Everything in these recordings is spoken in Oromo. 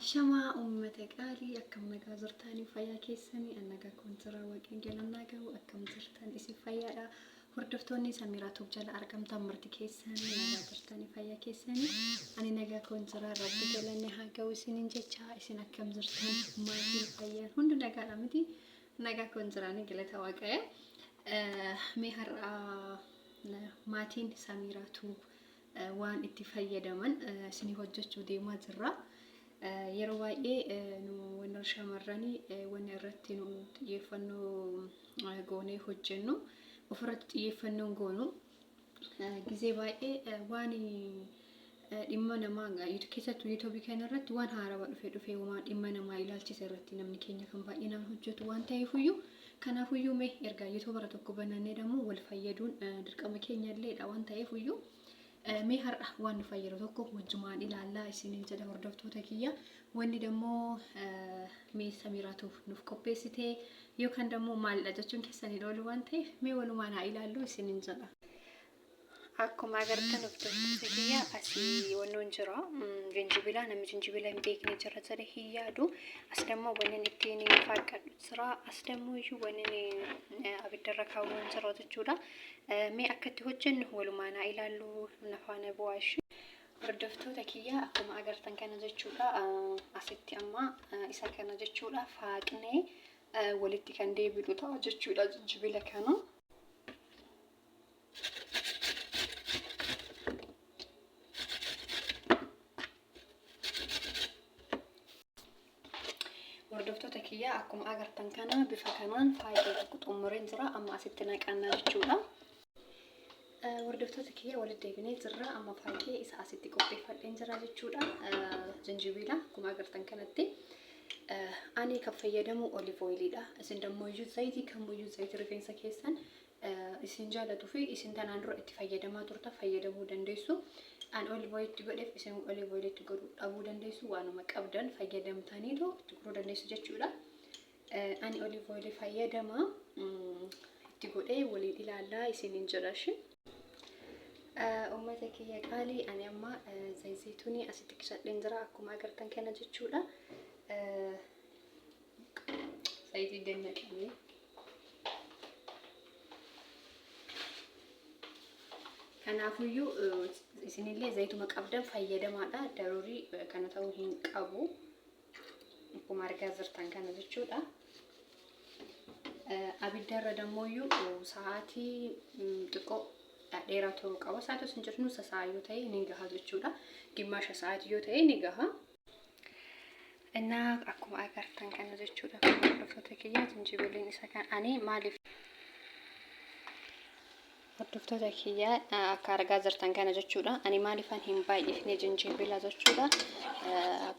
Ashamaa uummata qaalii, akkam nagaa jirtanii? Fayyaa keessanii? An nagaa koon jira, waaqni galannaa gahu. Akkam jirtan isin, fayyaadha? Hordoftoonni Samiiraa Tuub jala argamtan marti keessanii nagaa jirtanii, fayyaa keessanii? Ani nagaa koon jira, rabbi galanni haa gahu isiniin jecha. Isin akkam jirtan? Maatiin fayyaan hundi nagaadha miti? Nagaa koon jiraanii, galata waaqayyo. Mee har'a maatiin Samiiraa Tuub waan itti fayyadaman isinii hojjechuu deemaa jirra. Yeroo baay'ee nu warra shamarranii wanni irratti nu xiyyeeffannoo goonee hojjennu ofirratti xiyyeeffannoon goonu gizee baay'ee waan dhimma namaa, keessattuu yuutuubii kana irratti waan haarawaa dhufe dhufee waan dhimma namaa ilaalchise irratti namni keenya kan baay'inaan hojjetu waan ta'eefuyyuu, kanaafuyyuu mee erga yuutuubara tokko banannee dammoo wal fayyaduun dirqama keenya illeedha waan ta'eefuyyuu, mee har'a waan nu fayyadu tokko wajjumaan ilaallaa isiniin jedha hordoftoota kiyya. Wanni dammoo mee Samiiraatuuf nuuf qopheessite yookaan dammoo maalidha jechuun keessan hin oolu waan ta'eef, mee walumaan haa ilaallu isiniin jedha. Akkuma agartan hordoftoota kiyya, asii wannoon jira. Jinjibila, namni jinjibila hin beekne jira jedhe hin yaadu. As dammoo wanni ittiin faaqqadhu jira. As dammoo iyyuu wanni abiddarra kaawwan jira jechuudha. Mee akka itti hojjennu walumaan haa ilaallu, na faana bu'aa ishee. Hordoftoota kiyya, akkuma agartan kana jechuudha. Asitti amma isa kana jechuudha faaqnee walitti kan deebinu ta'a jechuudha jinjibila kana. Hordoftoota kiyya, akkuma agartan kana bifa kanaan faayidee tokko xumureen jira. Amma asitti naqannaa jechuudha. Hordoftoota kiyya, walitti deebinee jirra. Amma faayidee isa asitti qopheeffadheen jira jechuudha. Jinjibiila akkuma agartan kanatti. Ani kan fayyadamu olive oiliidha. Isin dammoo iyyuu zayitii kamuyyuu, zayitii rifeensa keessan isin jaalatuu fi isin tanaan dura itti fayyadamaa turtan fayyadamuu dandeessu. An olive oil itti godheef, isin olive oil itti godhuu dhabuu dandeessu. Waanuma qabdan fayyadamtaniitu itti godhuu dandeessu jechuudha. Ani olive oil fayyadama, itti godhee waliin ilaallaa isiniin jedha ishee. Uummata kiyya qaalii, ani amma zayituunii asitti qicadheen jira akkuma agartan kana jechuudha. Zayitii gannaqamee. Kanaafuyyuu isinillee zayituma qabdan fayyadamaadha. Daruurii kana ta'uu hin qabu. Akkuma argaa jirtan kana jechuudha. Abidda irra dammoyyuu sa'aatii xiqqoo dheeraa turuu qaba. Sa'aatii osoo hin jedhin sa'a yoo ta'e ni gaha jechuudha. Gimmaasha sa'aatii yoo ta'e ni gaha. Innaa akkuma agartan kana jechuudha. Hordoftoota kiyya, jinjibiliin isa kan ani maaliif, hordoftoota kiyya, akka argaa jirtan kana jechuudha. Ani maaliifan hin baay'ifne jinjibila jechuudha.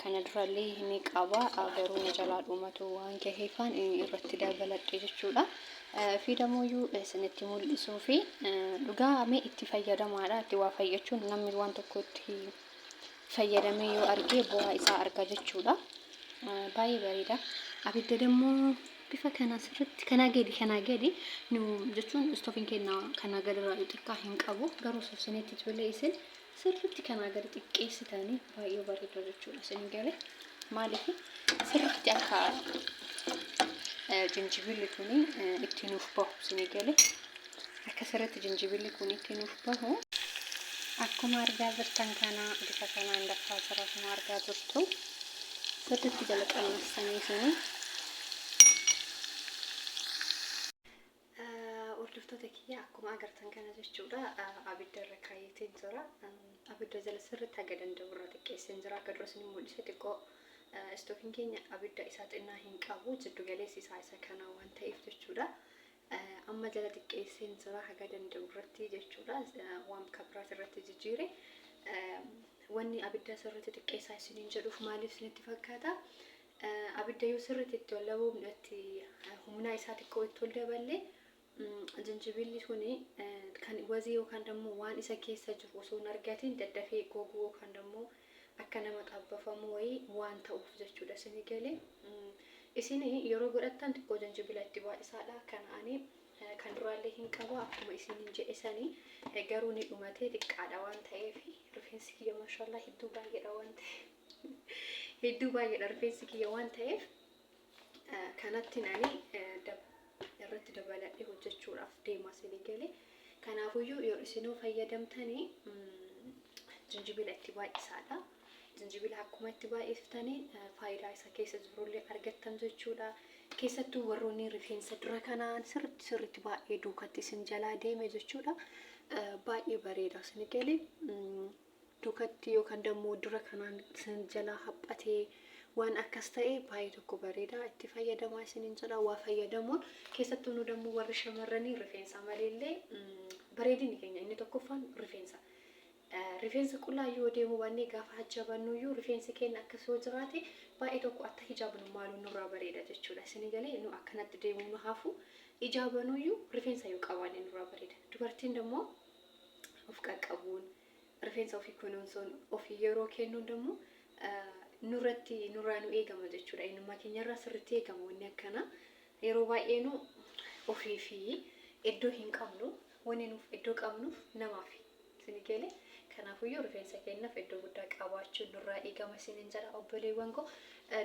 Kana durallee ni qaba, garuu na jalaa dhumatu waan gaheefaan irratti dabaladhe jechuudha. Fi damooyyuu isinitti mul'isuu fi dhugaa mee itti fayyadamaadha. Itti waa fayyachuun namni waan tokko itti fayyadamee yoo arge bu'aa isaa arga jechuudha. Baay'ee bareeda. Abidda dammoo bifa kana sirriitti kanaa gadi nu jechuun istoofiin keenya kanaa gadirraa xiqqaa hin qabu, garuu sofsineetti tolee isin sirriitti kanaa gadi xiqqeessitanii baay'ee bareeda jechuudha. Isin galee maaliif sirriitti akka jinjibilli kuni itti nuuf bahu, isin galee akka sirriitti jinjibilli kun itti nuuf bahu. Akkuma argaa jirtan kana bifa kanaan dafaa jira, akkuma argaa jirtu sirriitti jala qannassanii isinii. Hordoftoota kiyya, akkuma agartan kana jechuudha, abidda irra kaayyeetiin jira. Abidda jala sirriitti haga danda'u irra xiqqeesseen jira. Akka dura isin mul'ise xiqqoo istoofiin keenya abidda isaa xinnaa hin qabu. Jiddu galeessi isaa isa kana waan ta'eef jechuudha. Amma jala xiqqeesseen jira haga danda'u irratti jechuudha. Waan kabiraas irratti jijjiire. Wanni abidda sirriitti xiqqeessaa isiniin jedhuuf maaliif isinitti fakkaata? Abidda yoo sirriitti itti ol dhabuun itti humna isaa xiqqoo itti ol daballe, jinjibilli suni kan wazii yookaan immoo waan isa keessa jiru osoo hin argatiin daddafee goguu yookaan immoo akka nama xabbafamu wayii waan ta'uuf jechuudha. Isin galee isin yeroo godhattan xiqqoo jinjibila itti baay'isaadha. Kana ani kan duraallee hin qabu akkuma isiniin jedhe sanii, garuu ni dhumatee, xiqqaadha waan ta'eef, rifeensi kiyya maashaallah hedduu baay'eedha waan ta'eef. Hedduu baay'eedha rifeensi kiyya waan ta'eef kanatti ani irratti dabaladhee hojjechuudhaaf deema isinii galee. Kanaafuyyuu yoo isinuu fayyadamtanii jinjibila itti baay'isaadha. Jinjibila akkuma itti baay'iftanii faayidaa isa keessa jirullee argattan jechuudha. Keessattuu warroonni rifeensa dura kanaan sirriitti sirriitti baay'ee duukatti isin jalaa deeme jechuudha. Baay'ee bareeda isin galee. Dukatti yookaan dammoo dura kanaan isin jalaa haphatee waan akkas ta'e baay'ee tokko bareeda itti fayyadamaa isiniin jedha. Waa fayyadamuun keessattuu nu dammoo warri shamarranii rifeensa maleellee bareedinni keenya inni tokkoffaan rifeensa. Rifeensa qullaa yoo deemuu baannee gaafa hajjabannuyyuu rifeensi keenya akkas yoo jiraate baay'ee tokko atta hijaabnu maaluu nurraa bareeda jechuudha. Isinii galee nu akkanatti deemuu nu hafu ijaabanuyyuu rifeensa yoo qabaanne nurraa bareeda. Dubartiin dammoo of qaqqabuun rifeensa ofii kunuunsuun ofii yeroo kennuun immoo nurratti nurraa nu eegama jechuudha. Eenyummaa keenyarraa sirriitti eegama wanni akkanaa. Yeroo baay'ee nu ofii fi iddoo hin qabnu wanni nuuf iddoo qabnuuf namaaf isin galee. Kanaafuyyuu rifeensa keenyaaf iddoo guddaa qabaachuun nurraa eegama isiniin jedha obboleewwan koo.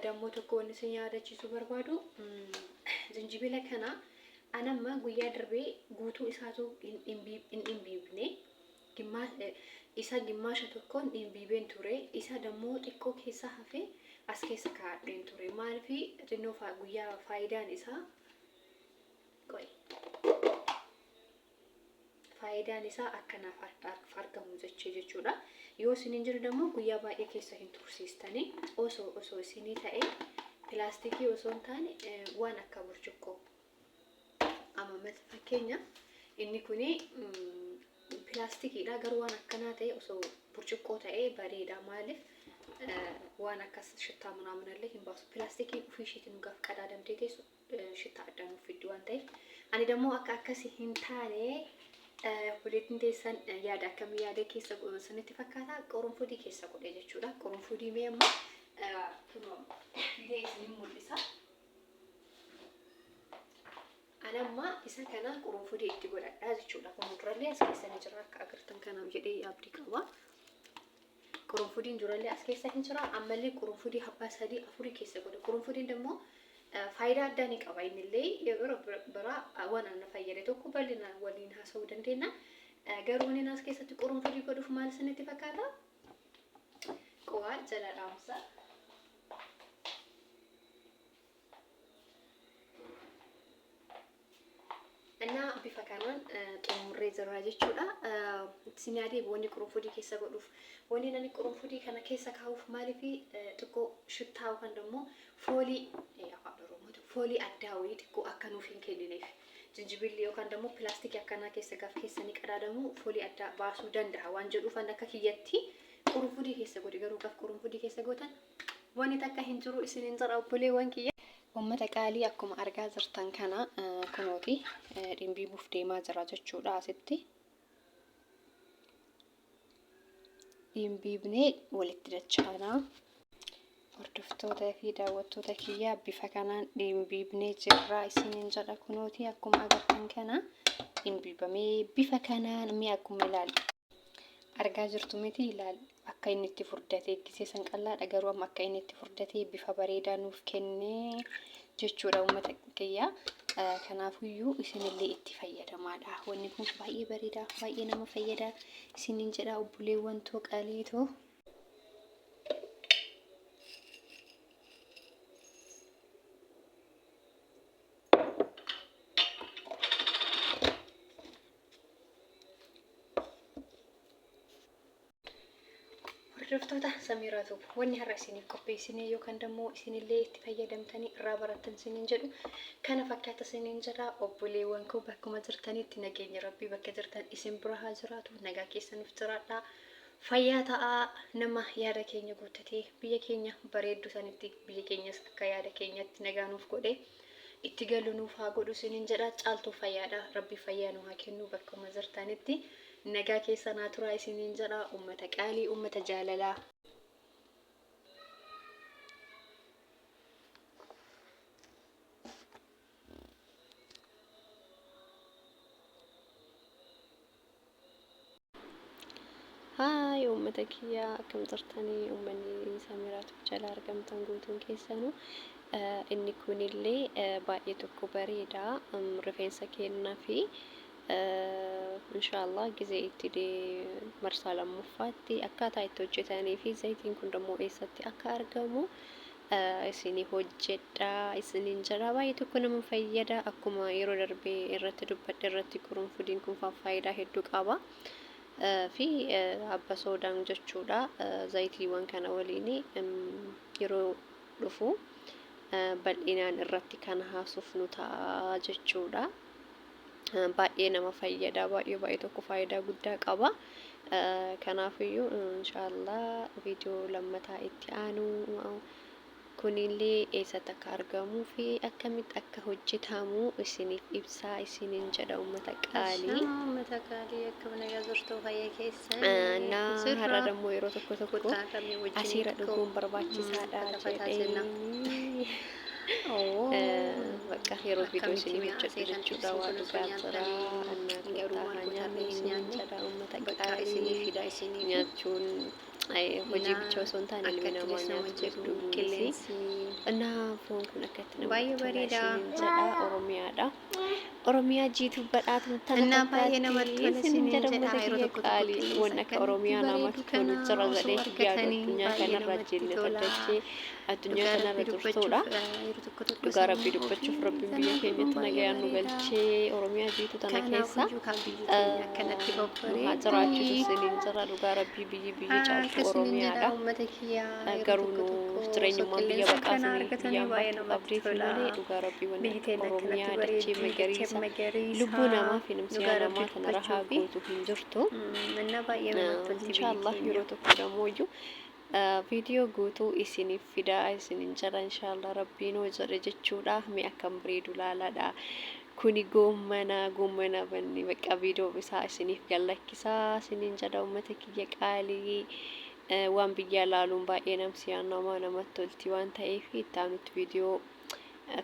Dammoo tokko wanni isin yaadachiisuu barbaadu jinjibila kana anamma guyyaa darbee guutuu isaatu hin dhimbiibne. Isa gimmaasha tokkoon dhimbiibeen ture. Isa dammoo xiqqoo keessa hafe as keessa kaa'adheen ture. Maaliif xinnoo guyyaa faayidaan isaa qoy. Faayidaan isaa akka naaf argamu jechee jechuudha. Yoo isin hin jiru dammoo guyyaa baay'ee keessa hin tursiistanii osoo isinii ta'e pilaastikii osoo hin taane waan akka burcuqqoo. Amma fakkeenya inni kuni pilaastikiidha garuu waan akkanaa ta'e osoo burcuqqoo ta'ee bareeda. Maaliif waan akkas shittaa munaaminallee hin baasu. Pilaastikiin ofii isheetiin gaaf qadaadamtee teessu shittaa addaa nuuf fiddi waan ta'eef. Ani dammoo akka akkasii hin taane obboleettiin teessan yaada akkamii yaada keessa sanitti fakkaata qorunfudii keessa godhe jechuudha. Qorunfudii mee amma kunoo fidee isinin mul'isa. Ani amma isa kana qurunfudii itti godhadha jechuudha. Kun durallee as keessa ni jira akka agartan kanaaf jedhee abdii qaba. Qurunfudiin durallee as keessa hin jira. Ammallee qurunfudii abbaa sadii afurii keessa godhe. Qurunfudiin immoo faayidaa addaa ni qaba. Innillee yeroo biraa waan ana fayyade tokko bal'inaan waliin haasa'uu dandeenya. Garuu inni as keessatti qurunfudii godhuuf maal isinitti fakkaata? Qowaa jala dhaamsa. እና bifa kanaan xumurree jirra jechuudha. Isin yaadee wanni qurunfudii keessa godhuuf wanni namni qurunfudii kana keessa kaa'uuf maaliif xiqqoo shittaa yookaan immoo foolii afaan Oromooti foolii addaa wayii xiqqoo akka nuuf hin kennineef jinjibilli yookaan immoo pilaastikii akkanaa keessa gaaf keessanii qadaadamu foolii addaa baasuu danda'a waan jedhuuf akka kiyyatti qurunfudii keessa godhe garuu gaaf qurunfudii keessa gootan Wani takka hin jiru isinin jedha obboleewwan kiyya. Uummata qaalii akkuma argaa jirtan kana kunooti dhimbiibuuf deemaa jira jechuudha asitti. Dhimbiibnee walitti dachaanaa. Hordoftoota fi daawwattoota kiyyaa bifa kanaan dhimbiibnee jirra isinin jedha kunooti akkuma agartan kana dhimbiibamee bifa kanaan mi'a akkuma ilaalu. Argaa jirtu miti ilaal akka inni itti furdatee gisee san qallaadha garuu amma akka inni itti furdatee bifa bareedaa nuuf kennee jechuudha uummata kiyya. Kanaafuyyuu isinillee itti fayyadamaadha. Wanni kun baay'ee bareeda baay'ee nama fayyada isiniin jedha obboleewwan too qalii too. Hordoftoota Samiiraa Tube wanni har'a isiniif qopheessine yookaan immoo isinillee itti fayyadamtanii irraa barattan isiniin jedhu kana fakkaata isiniin jedha. Obboleewwan koo bakkuma jirtanitti nageenya rabbii bakka jirtan isin bira haa jiraatu. Nagaa keessa nuuf jiraadhaa. Fayyaa ta'aa nama yaada keenya guuttatee biyya keenya bareeddu sanitti biyya keenyas akka yaada keenyatti nagaa nuuf godhe itti galu nuuf haa godhu isiniin jedha. Caaltuu fayyaadha. Rabbi fayyaa nu haa kennu bakkuma jirtanitti. Nagaa keessa naa turaa isiniin jedha ummata qaalii ummata jaalalaa. Haay uummata kiyyaa, akkam jirtanii? Uummanni Samiraa Tube jala argamtan guutuun keessanuu, inni kunillee baay'ee tokko bareeda rifeensa kennaa fi inshaallah gizee itti marsaa lammaffaatti akkaataa itti hojjetanii fi zayitiin kun immoo eessatti akka argamu isinii hojjedha isiniin jedha. Baay'ee tokko nama fayyada. Akkuma yeroo darbee irratti dubbadhe irratti qurunfudiin kun faayidaa hedduu qaba. Fi abba soodaan jechuudha. Zayitiiwwan kana waliin yeroo dhufu bal'inaan irratti kan haasofnu ta'a jechuudha. Baay'ee nama fayyada. Baay'ee baay'ee tokko faayidaa guddaa qaba. Kanaafiyyuu inshaallah viidiyoo lammataa itti aanu kunillee eessatti akka argamuu fi akkamitti akka hojjetamu isiniif ibsaa isiniin jedha, uummata qaalii. Ashamaa uummata qaalii, akkam nagaa jirtu, fayyaa keessan? Na Jirra. Har'a dammoo yeroo tokko tokko Kottaa qabne wajjin asiira xiqqoo dhuguun barbaachisaadha fata fataa jenna. jedheenii Oo bakka yeroo viidiyoo akkamitti isinii mi'a hojjedhu seetan jechuudha. xibsiin Waa kun osoo dhugaa jira. nyaatanii Annaa garuu kottaa maal haa goota nyaannu hin isiniin nyaanne jedha, uummata bakka isinii qaalii. fida isinii fi Nyaachuun hojii na bicha osoo hin taane ilmi akkatti namaa das nama nyaachuunis jedhu dhuguunis qilleensi እና foon kun akkatti namatti baay'ee tola bareeda. isiniin jedha. Oromiyaadha. Oromiyaa jiituu badhaatu tana እና baay'ee namatti fakkaatti tola isiniin isiniin jedha, jedha. uummata Yeroo kiyya tokko tokko qaalii. qilleensa Wanni akka akkanatti Oromiyaa bareedu namatti tolu kana jira osoo jedhee hin yaadu. argatanii Addunyaa baay'ee kanarra namatti jennata tola. dachee addunyaa Dhugaa kanarra Rabbii jirtudha. dubbachuuf yeroo tokko tokko Dhugaa Rabbii sammuu dubbachuuf ofii Rabbiin biyya sana keenyatti baay'ee nagayaan nu bareeda. galchee Oromiyaa jiitu tana keessa Kanaaf iyyuu kan biyyi keenya akkanatti nu haa babbareeddi. jiraachisu isiniin jira. Dhugaa Rabbii biyyi biyyi caaltu Akkasiniin jedha, Oromiyaadha. uummata kiyyaa, yeroo Garuu tokko nu tokko osoo jireenyummaan biyya qilleensa baqaa akkana fi argatanii biyya baay'ee hambaatu namatti qabdeefi tola. malee dhugaa Rabbii wanni Biyyi akka teenya akkanatti Oromiyaa dachee bareeddi, dachee magariisa magariisa. lubbuu namaa fi namsiyaa Dhugaa Rabbii namaa tana rahaa dubbachuu fi gootu hin jirtu. እና baay'ee namatti tolti biyyi Inshaallah keenya. yeroo tokko damooyyuu viidiyoo guutuu isiniif fidaa isiniin jedha, inshaallah Rabbiin hoo jedhe jechuudha. Mee akkam bareedu laalaadha. Kuni goommana goommana banni bakka viidiyoo isaa isiniif gallakkisaa isiniin jedha, uummata kiyya qaalii. Waan biyyaa laaluun baay'ee namsiyaan namaa namatti tolti waan ta'eef itti aanutti viidiyoo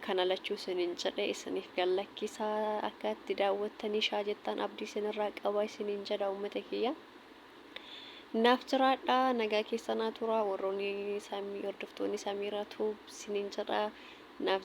kana lachuu isiniin jedhe isiniif gallakkisaa, akka itti daawwattanii shaa jettan abdii isinirraa qaba isiniin jedha, uummata kiyya. Naaf jiraadha, nagaa keessanaa tura, warroonni samii hordoftoonni Samiiraa Tube isiniin jedha naaf.